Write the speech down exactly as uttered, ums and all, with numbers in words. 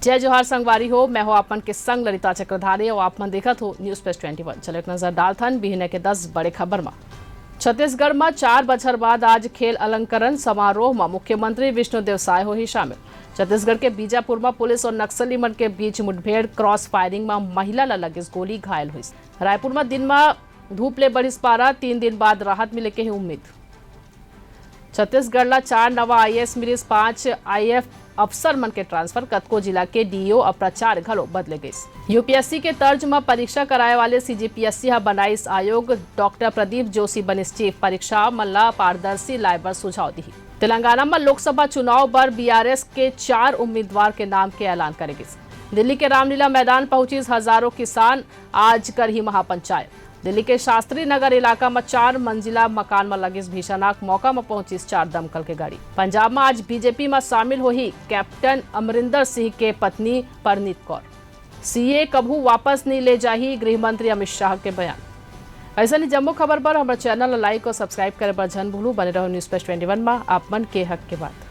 जय जोहार संगवारी हो, मैं हो आप मन के संग ललिता चक्रधारी और आप मन देखत हो News Plus twenty one। चलो एक नजर डालथन बिहने के दस बड़े खबर मा। छत्तीसगढ़ मा चार बछर बाद आज खेल अलंकरण समारोह मा मुख्यमंत्री विष्णुदेव साय होही शामिल। छत्तीसगढ़ के बीजापुर मा पुलिस और नक्सली मन के बीच मुठभेड़, क्रॉस फायरिंग मा महिला ला लगिस गोली, घायल होइस। रायपुर मा दिन मा धूप ले बढ़िस पारा, तीन दिन बाद राहत मिले के ही उम्मीद। छत्तीसगढ़ ला चार नवा आईएएस मिलिस, पांच आईएएस अफसर मन के ट्रांसफर, कतको जिला के डीईओ और प्राचार्य घलो बदले गइस। यूपीएससी के तर्ज म परीक्षा कराए वाले सीजीपीएससी ह बनाइस आयोग, डॉक्टर प्रदीप जोशी बनिस चीफ, परीक्षा मन ला पारदर्शी लाए बर सुझाव दिही। तेलंगाना म लोकसभा चुनाव बर बीआरएस के चार उम्मीदवार के नाम के ऐलान करे गिस। दिल्ली के रामलीला मैदान पहुंचिस हजारों किसान, आज करही महापंचायत। दिल्ली के शास्त्री नगर इलाका म चार मंजिला मकान म लगिस भीषण आग, मौका म पहुंचिस चार दमकल के गाड़ी। पंजाब म आज बीजेपी म शामिल होही कैप्टन अमरिंदर सिंह के पत्नी परनीत कौर। सीए कभू वापस नहीं ले जाही, गृह मंत्री अमित शाह के बयान। ऐसा नहीं जम्मो खबर पर हमारे चैनल ला लाइक और सब्सक्राइब करे बर झन भूलू। बने रहो न्यूज प्लस ट्वेंटी वन मा, आप मन के हक के बात।